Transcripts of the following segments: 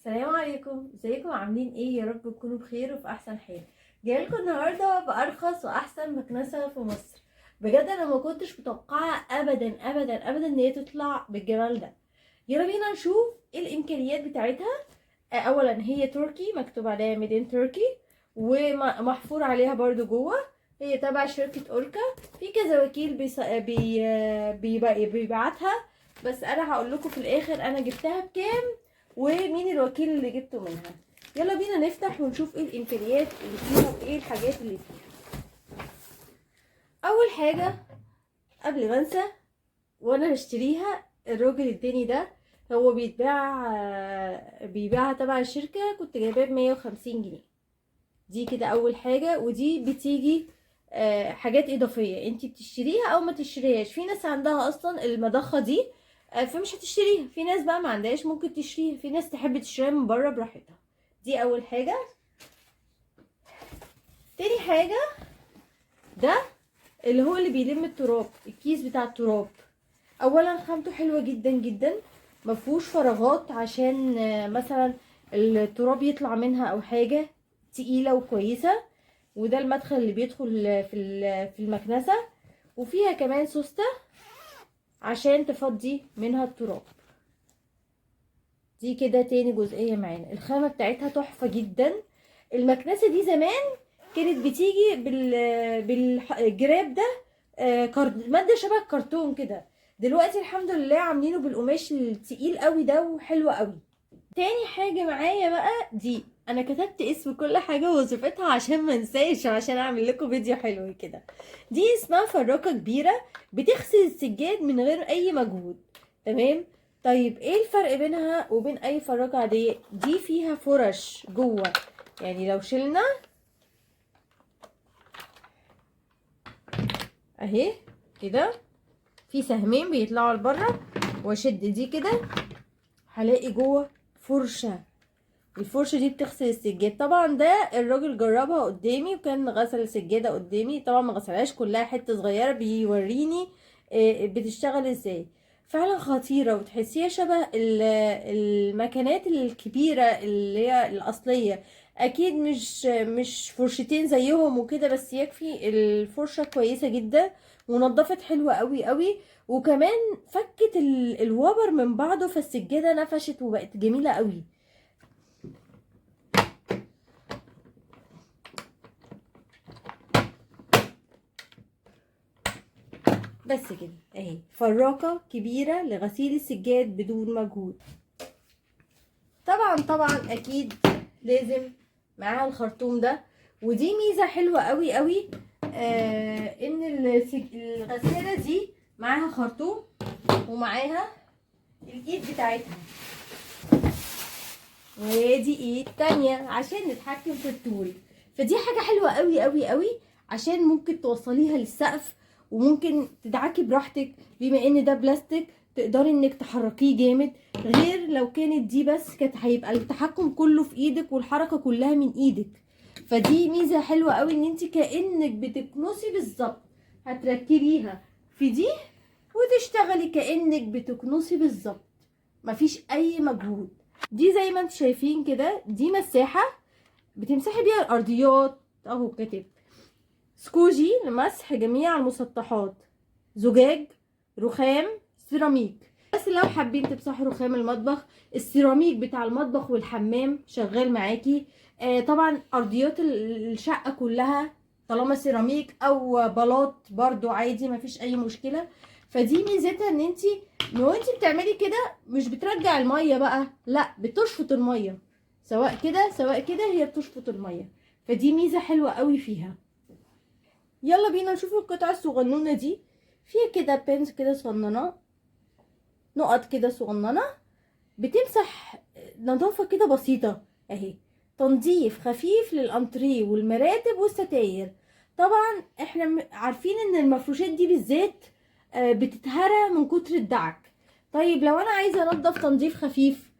السلام عليكم، ازيكم؟ عاملين ايه؟ يا رب تكونوا بخير وفي احسن حال. جايلكم النهارده بارخص واحسن مكنسة في مصر. بجد انا ما كنتش متوقعه ابدا ابدا ابدا ان هي تطلع بالجمال ده. يلا بينا نشوف ايه الامكانيات بتاعتها. اولا هي تركي، مكتوب عليها made in Turkey ومحفور عليها برضو جوه. هي تبع شركة اوركا، في كذا وكيل بيبعتها، بس انا هقول لكم في الاخر انا جبتها بكام ومين الوكيل اللي جبته منها. يلا بينا نفتح ونشوف ايه الامكانيات اللي فيها وايه الحاجات اللي فيها. اول حاجة قبل ما انسى وانا هشتريها، الراجل اداني ده، هو بيبيعها تبع الشركة، كنت جايباه ب150 جنيه. دي كده اول حاجة. ودي بتيجي حاجات اضافية انتي بتشتريها او ما تشتريهاش. في ناس عندها اصلا المضخه دي، فمش هتشتريها، في ناس بقى ما عندهاش ممكن تشتريها، في ناس تحب تشتريها من بره براحتها. دي اول حاجة. تاني حاجة ده اللي هو اللي بيلم التراب، الكيس بتاع التراب. اولا خامته حلوة جدا جدا، ما فيهوش فراغات عشان مثلا التراب يطلع منها او حاجة، تقيلة وكويسة. وده المدخل اللي بيدخل في المكنسة، وفيها كمان سوسته عشان تفضي منها التراب. دي كده تاني جزئية معانا. الخامة بتاعتها تحفة جدا. المكنسة دي زمان كانت بتيجي بالجراب ده، مادة شبه الكرتون كده. دلوقتي الحمد لله عاملينه بالقماش التقيل قوي ده وحلو قوي. تاني حاجة معايا بقى دي، انا كتبت اسم كل حاجة ووظيفتها عشان ما انساش، عشان اعمل لكم فيديو حلو كده. دي اسمها فراكه كبيرة، بتغسل السجاد من غير اي مجهود. تمام. طيب ايه الفرق بينها وبين اي فراكه عادية؟ دي فيها فرش جوه، يعني لو شلنا اهي كده في سهمين بيطلعوا لبره، واشد دي كده هلاقي جوه فرشه. الفرشة دي بتغسل السجاد. طبعا ده الراجل جربها قدامي وكان غسل السجادة قدامي، طبعا ما غسلهاش كلها، حتة صغيرة بيوريني بتشتغل ازاي. فعلا خطيرة، وتحسيها شبه المكانات الكبيرة اللي هي الاصلية. اكيد مش فرشتين زيهم وكده، بس يكفي الفرشة كويسة جدا ونظفت حلوة قوي قوي، وكمان فكت الوبر من بعضه، فالسجاده نفشت وبقت جميلة قوي. بس كده اهي فراكة كبيرة لغسيل السجاد بدون مجهود. طبعا اكيد لازم معاها الخرطوم ده، ودي ميزة حلوة قوي قوي، ان الغسالة دي معاها خرطوم ومعاها الايد بتاعتها، ودي ايد تانية عشان نتحكم في الطول. فدي حاجة حلوة قوي قوي قوي، عشان ممكن توصليها للسقف وممكن تدعكي براحتك، بما ان ده بلاستيك تقدري انك تحركيه جامد، غير لو كانت دي بس كانت هيبقى التحكم كله في ايدك والحركة كلها من ايدك. فدي ميزة حلوة قوي، ان انت كانك بتكنسي بالظبط، هتركبيها في دي وتشتغلي كانك بتكنسي بالظبط، مفيش اي مجهود. دي زي ما انتم شايفين كده دي مساحة بتمسحي بيها الارضيات اهو، كاتب سكوجي لمسح جميع المسطحات، زجاج، رخام، سيراميك. بس لو حابين تمسحوا رخام المطبخ، السيراميك بتاع المطبخ والحمام شغال معاكي. طبعا ارضيات الشقة كلها طالما سيراميك او بلاط برضو عادي، مفيش اي مشكلة. فدي ميزتها ان انتي وانتي بتعملي كده مش بترجع المية بقى، لا بتشفط المية، سواء كده سواء كده هي بتشفط المية. فدي ميزة حلوة قوي فيها. يلا بينا نشوف القطعة الصغنونة دي. فيها كده بنز كده صغننة، نقط كده صغننة، بتمسح نظافة كده بسيطة اهي، تنظيف خفيف للانتريه والمراتب والستاير. طبعا احنا عارفين ان المفروشات دي بالذات، بتتهرى من كتر الدعك. طيب لو انا عايزة انضف تنظيف خفيف،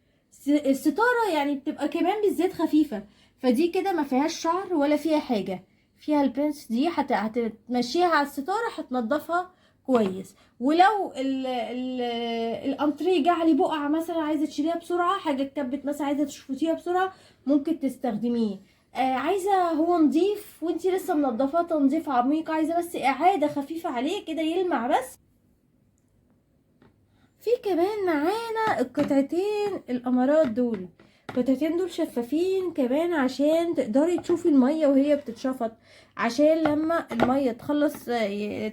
الستارة بتبقى كمان بالذات خفيفة، فدي كده ما فيهاش شعر ولا فيها حاجة. فيها البنس دي هتمشيها على الستارة هتنضفها كويس. ولو ال ال الانتريه جه عليه بقعة مثلا عايزه تشيليها بسرعة، حاجة اتكبت مثلا عايزه تشفطيها بسرعة، ممكن تستخدميه. عايزه هو نظيف وانتي لسه منضفاه تنظيف عميق، عايزه بس اعاده خفيفة عليه كده يلمع بس. في كمان معانا القطعتين القمرات دول، القطعتين دول شفافين كمان عشان تقدري تشوفي المية وهي بتتشفط، عشان لما المية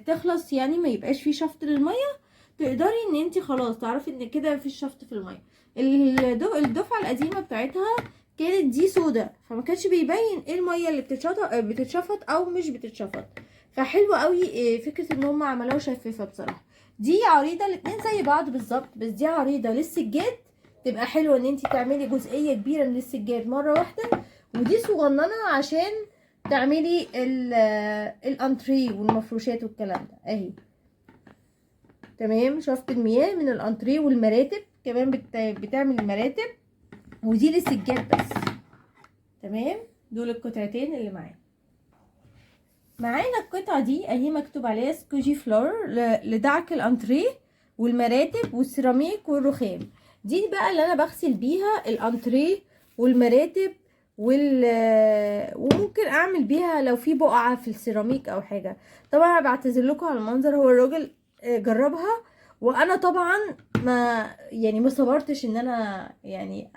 تخلص يعني ما يبقاش في شفط للمية، تقدري ان انتي خلاص تعرفي ان كده مفيش شفط في المية. الدفعة القديمة بتاعتها كانت دي سودا، فما كانش بيبين ايه المية اللي بتتشفط او مش بتتشفط. فحلوه قوي فكرة ان هم عملوها شفافة بصراحة. دي عريضة، الاتنين زي بعض بالظبط، بس دي عريضة للسجاد، تبقى حلوة ان انتي تعملي جزئية كبيرة من السجاد مرة واحدة، ودي صغننه عشان تعملي الانتريه والمفروشات والكلام ده اهي. تمام، شفط المياه من الانتريه والمراتب كمان، بتعمل المراتب، ودي للسجاد بس. تمام، دول القطعتين اللي معانا. معانا القطعة دي اهي مكتوب عليها squeegee floor لدعك الانتريه والمراتب والسيراميك والرخام. دي بقى اللي انا بغسل بيها الانتريه والمراتب وممكن اعمل بيها لو في بقعة في السيراميك او حاجة. طبعا انا بعتذر لكم على المنظر، هو الراجل جربها وانا طبعا ما صبرتش ان انا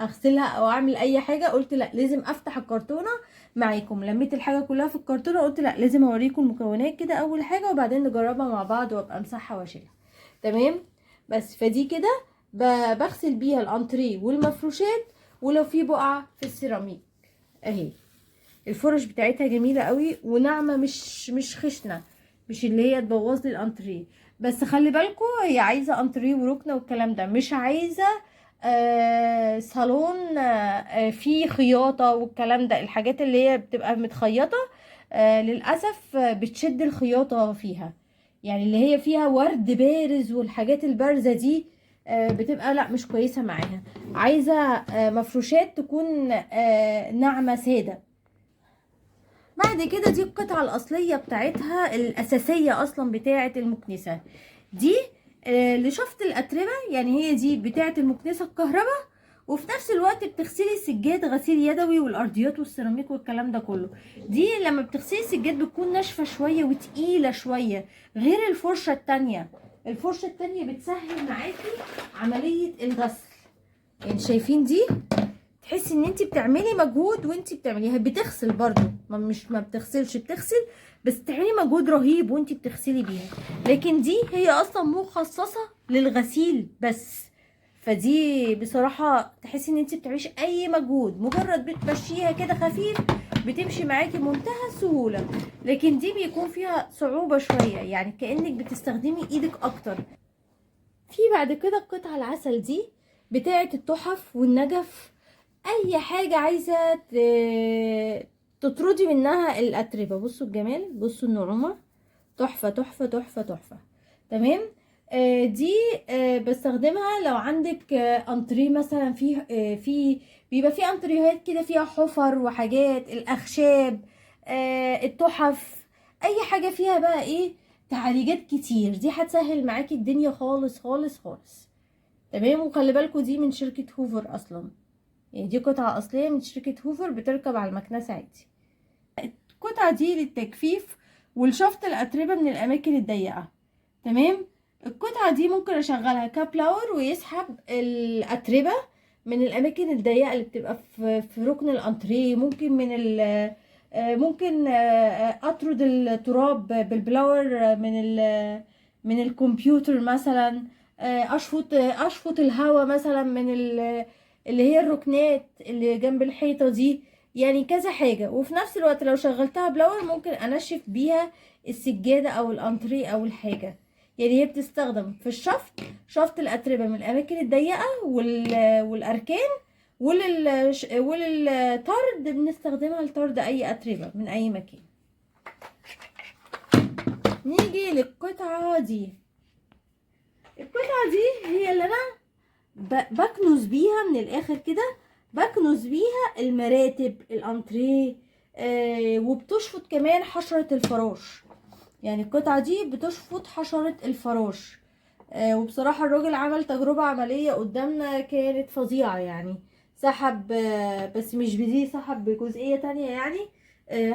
اغسلها او اعمل اي حاجة، قلت لا لازم افتح الكرتونه معاكم. لميت الحاجة كلها في الكرتونه، قلت لا لازم اوريكم المكونات كده اول حاجة، وبعدين نجربها مع بعض وابقى امسحها واشيلها. تمام، بس فدي كده بغسل بيها الانتريه والمفروشات، ولو في بقعة في السيراميك اهي. الفرش بتاعتها جميلة قوي وناعمه، مش خشنه، مش اللي هي تبوظ لي الانتريه. بس خلي بالكم هي عايزه انتريه وركنه والكلام ده، مش عايزه صالون فيه خياطة والكلام ده. الحاجات اللي هي بتبقى متخيطه للاسف بتشد الخياطة فيها، يعني اللي هي فيها ورد بارز والحاجات البارزة دي بتبقى لا مش كويسة معاها. عايزه مفروشات تكون ناعمة ساده. بعد كده دي القطعة الأصلية بتاعتها الأساسية أصلا بتاعة المكنسة دي، لشفط الأتربة، يعني هي دي بتاعة المكنسة الكهرباء، وفي نفس الوقت بتغسلي السجاد غسيل يدوي والأرضيات والسيراميك والكلام ده كله. دي لما بتغسلي السجاد بتكون ناشفة شوية وتقيلة شوية، غير الفرشة التانية. الفرشة التانية بتسهل معاكي عملية الغسل، يعني شايفين دي تحسي ان انت بتعملي مجهود وانت بتعمليها، بتغسل برضو، ما بتغسلش، بتغسل بس تعملي مجهود رهيب وانت بتغسلي بيها. لكن دي هي اصلا مخصصة للغسيل بس، فدي بصراحة تحسي ان انت بتعمليش اي مجهود، مجرد بتمشيها كده خفيف بتمشي معاكي منتهى السهولة. لكن دي بيكون فيها صعوبة شوية، يعني كأنك بتستخدمي ايدك اكتر. في بعد كده القطعة العسل دي بتاعة التحف والنجف، اي حاجة عايزة تطردي منها الاتربة. بصوا الجمال، بصوا النعومة، تحفة تحفة تحفة تحفة. تمام، دي بستخدمها لو عندك انتريه مثلا فيه، في بيبقى فيه انتريهات كده فيها حفر وحاجات، الاخشاب، التحف، اي حاجة فيها بقى ايه تعاليجات كتير، دي هتسهل معاكي الدنيا خالص خالص خالص. تمام، وخلي بالكوا دي من شركة هوفر اصلا، يعني دي قطعة أصلية من شركة هوفر، بتركب على المكنسة عادي. القطعة دي للتجفيف والشفط الأتربة من الأماكن الضيقة. تمام، القطعة دي ممكن أشغلها ك blower ويسحب الأتربة من الأماكن الضيقة اللي بتبقى في ركن الأنتريه. ممكن من ال، ممكن، أطرد التراب بال blower من الكمبيوتر مثلا، أشفط الهواء مثلا من اللي هي الركنات اللي جنب الحيطة دي، يعني كذا حاجة. وفي نفس الوقت لو شغلتها blower ممكن انشف بيها السجادة او الانتريه او الحاجة. يعني هي بتستخدم في الشفط، شفط الاتربة من الاماكن الضيقة والاركان، وللطرد بنستخدمها لطرد اي اتربة من اي مكان. نيجي للقطعة دي. القطعة دي هي اللي انا بكنس بيها من الاخر كده، بكنس بيها المراتب، الانتريه، وبتشفط كمان حشرة الفراش. يعني القطعة دي بتشفط حشرة الفراش. وبصراحة الراجل عمل تجربة عملية قدامنا كانت فظيعة، يعني سحب، بس مش بدي، سحب بجزئية تانية يعني،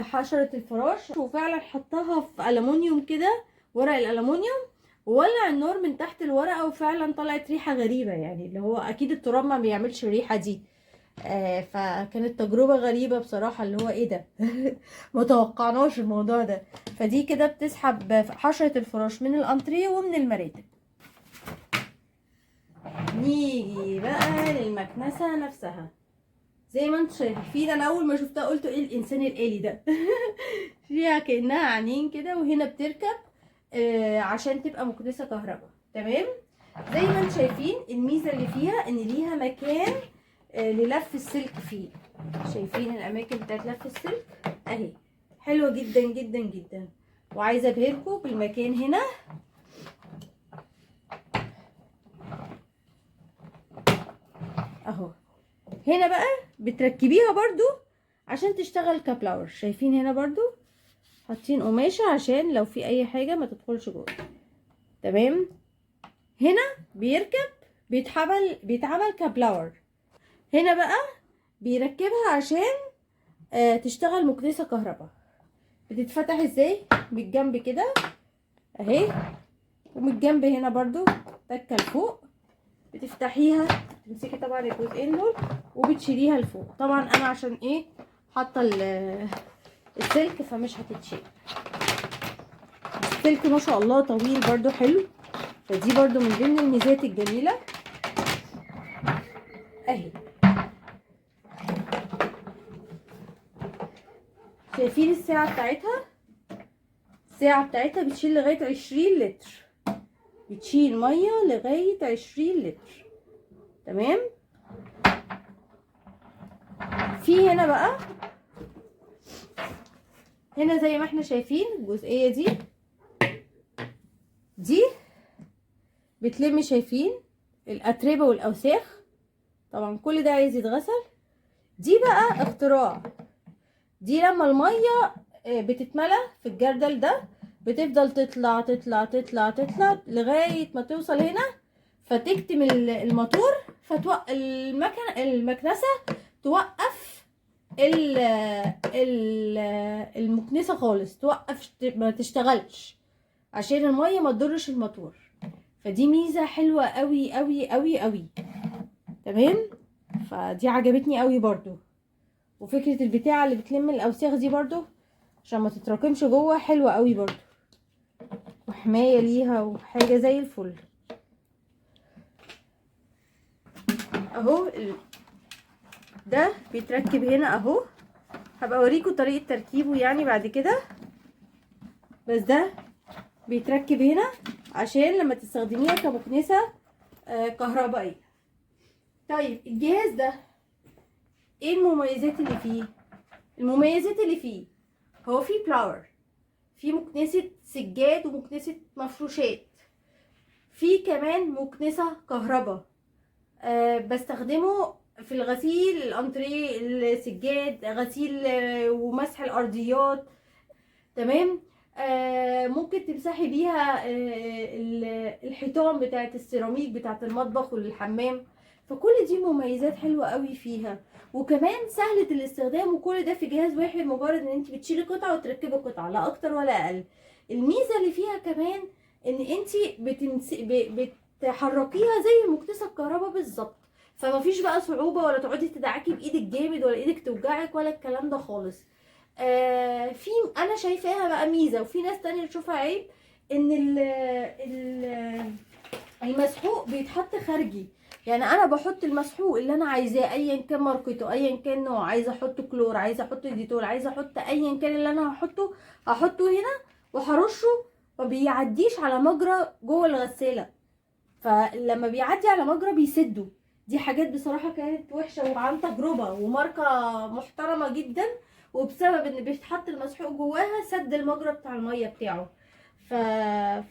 حشرة الفراش، وفعلا حطها في ألمونيوم كده، ورق الألمونيوم، وولع النار من تحت الورقة، وفعلا طلعت ريحة غريبة، يعني اللي هو أكيد التراب ما بيعملش الريحة دي. فكانت تجربة غريبة بصراحة، اللي هو ايه ده؟ ما توقعناش الموضوع ده. فدي كده بتسحب حشرة الفراش من الانتريه ومن المراتب. نيجي بقى للمكنسة نفسها. زي ما انتم شايفين، انا اول ما شفتها قلت ايه الانسان الآلي ده؟ فيها كأنها عينين كده، وهنا بتركب عشان تبقى مكنسة كهرباء. تمام، زي ما انتم شايفين الميزة اللي فيها ان ليها مكان للف السلك فيه. شايفين الاماكن بتاعت لف السلك اهي، حلوة جدا جدا جدا. وعايزة ابهركم بالمكان هنا. اهو هنا بقى بتركبيها برضو عشان تشتغل كبلاور. شايفين هنا برضو حاطين قماشة عشان لو في اي حاجة ما تدخلش جوه. تمام، هنا بيركب، بيتعمل كبلاور. هنا بقى بيركبها عشان تشتغل مكنسة كهرباء. بتتفتح ازاي؟ من الجنب كده اهي، ومن الجنب هنا برضو تكه لفوق، بتفتحيها، تمسكي طبعا الجزئين دول وبتشيليها لفوق. طبعا انا عشان ايه حاطه السلك فمش هتتشيل. السلك ما شاء الله طويل برضو حلو، فدي برضو من ضمن الميزات الجميلة اهي. شايفين الساعة بتاعتها؟ الساعة بتاعتها بتشيل لغاية 20 لتر، بتشيل مية لغاية 20 لتر. تمام. في هنا بقى، هنا زي ما احنا شايفين الجزئية دي بتلم، شايفين الأتربة والأوساخ، طبعا كل ده عايز يتغسل. دي بقى اختراع، دي لما المية بتتملى في الجردل ده بتفضل تطلع تطلع تطلع تطلع لغاية ما توصل هنا، فتكتم الموتور، فتوقف المكنسة، توقف المكنسة خالص، توقف ما تشتغلش عشان المية ما تضرش الموتور. فدي ميزة حلوة قوي قوي قوي قوي. تمام، فدي عجبتني قوي برضو. وفكرة البتاعة اللي بتلم الاوساخ دي برضو عشان ما تتراكمش جوه حلوة قوي برضو، وحماية ليها وحاجة زي الفل اهو. ده بيتركب هنا اهو، هبقى اوريكم طريقة تركيبه يعني بعد كده. بس ده بيتركب هنا عشان لما تستخدميها كمكنسة كهربائية. طيب الجهاز ده ايه المميزات اللي فيه؟ المميزات اللي فيه هو فيه blower، فيه مكنسة سجاد ومكنسة مفروشات، فيه كمان مكنسة كهرباء. بستخدمه في الغسيل، الانتريه، السجاد، غسيل ومسح الارضيات. تمام. ممكن تمسحي بيها الحيطان بتاعت السيراميك بتاعت المطبخ والحمام. فكل دي مميزات حلوة قوي فيها، وكمان سهلة الاستخدام، وكل ده في جهاز واحد، مجرد ان انت بتشيلي قطعة وتركبي قطعة، لا اكتر ولا اقل. الميزة اللي فيها كمان ان انت بتحركيها زي المكنسة الكهرباء بالظبط، فما فيش بقى صعوبة ولا تقعدي تدعكي بايدك جامد ولا ايدك توجعك ولا الكلام ده خالص. في انا شايفاها بقى ميزة، وفي ناس تانية تشوفها عيب، ان المسحوق بيتحط خارجي. يعني انا بحط المسحوق اللي انا عايزاه ايا كان ماركته، ايا كان نوع، عايزه احط كلور، عايزه احط ديتول، عايزه احط ايا كان اللي انا هحطه، هحطه هنا وهرشه، ما بيعديش على مجرى جوه الغسالة، فلما بيعدي على مجرى بيسده. دي حاجات بصراحة كانت وحشة، وعن تجربه وماركه محترمه جدا، وبسبب ان بيتحط المسحوق جواها سد المجرى بتاع المية بتاعه.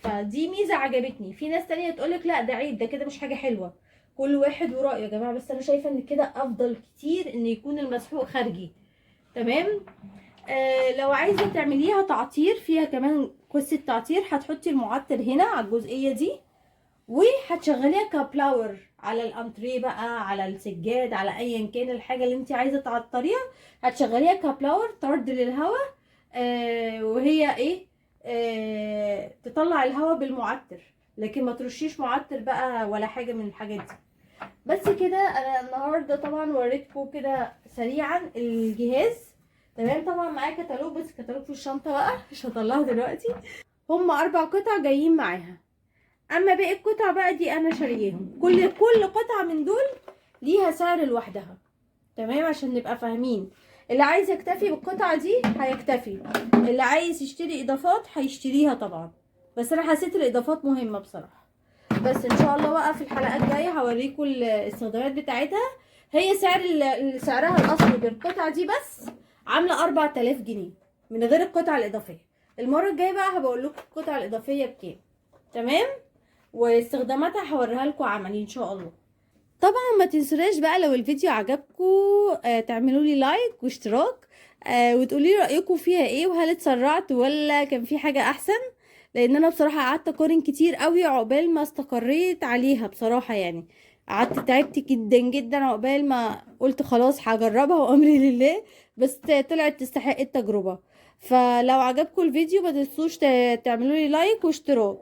فدي ميزة عجبتني. في ناس تانية تقولك لا ده عيب، ده كده مش حاجة حلوة. كل واحد ورأيه يا جماعة، بس انا شايفه ان كده افضل كتير ان يكون المسحوق خارجي. تمام. لو عايزه تعمليها تعطير، فيها كمان قصة تعطير، هتحطي المعطر هنا على الجزئية دي، وهتشغليها ك blower على الانتريه بقى، على السجاد، على ايا كان الحاجة اللي انت عايزه تعطريها، هتشغليها ك blower طرد للهواء، وهي ايه، تطلع الهواء بالمعطر، لكن ما ترشيش معطر بقى ولا حاجة من الحاجات دي. بس كده انا النهارده طبعا وريتكم كده سريعا الجهاز. تمام، طبعا معايا كتالوج، بس كتالوج في الشنطة بقى مش هطلعه دلوقتي. هم 4 قطع جايين معاها، اما باقي القطع بقى دي انا شارياهم، كل قطعه من دول ليها سعر لوحدها. تمام، عشان نبقى فاهمين. اللي عايز يكتفي بالقطعه دي هيكتفي، اللي عايز يشتري اضافات هيشتريها طبعا، بس انا حسيت الاضافات مهمة بصراحة. بس ان شاء الله بقى في الحلقات الجاية هوريكم الاستخدامات بتاعتها. هي سعرها الاصلي بالقطعه دي بس عامله 4000 جنيه من غير القطعة الاضافية. المرة الجاية بقى هبقول لكم القطعة الاضافية بكام. تمام، واستخداماتها هوريها لكم عملي ان شاء الله. طبعا ما تنسوناش بقى لو الفيديو عجبكم تعملوا لي like واشتراك، وتقولي لي رايكم فيها ايه، وهل اتسرعت ولا كان في حاجة احسن، لان انا بصراحة قعدت اقارن كتير قوي عقبال ما استقريت عليها بصراحة. قعدت تعبت جدا جدا عقبال ما قلت خلاص هجربها وامري لله، بس طلعت تستحق التجربة. فلو عجبكم الفيديو ما تنسوش تعملوا لي like واشتراك.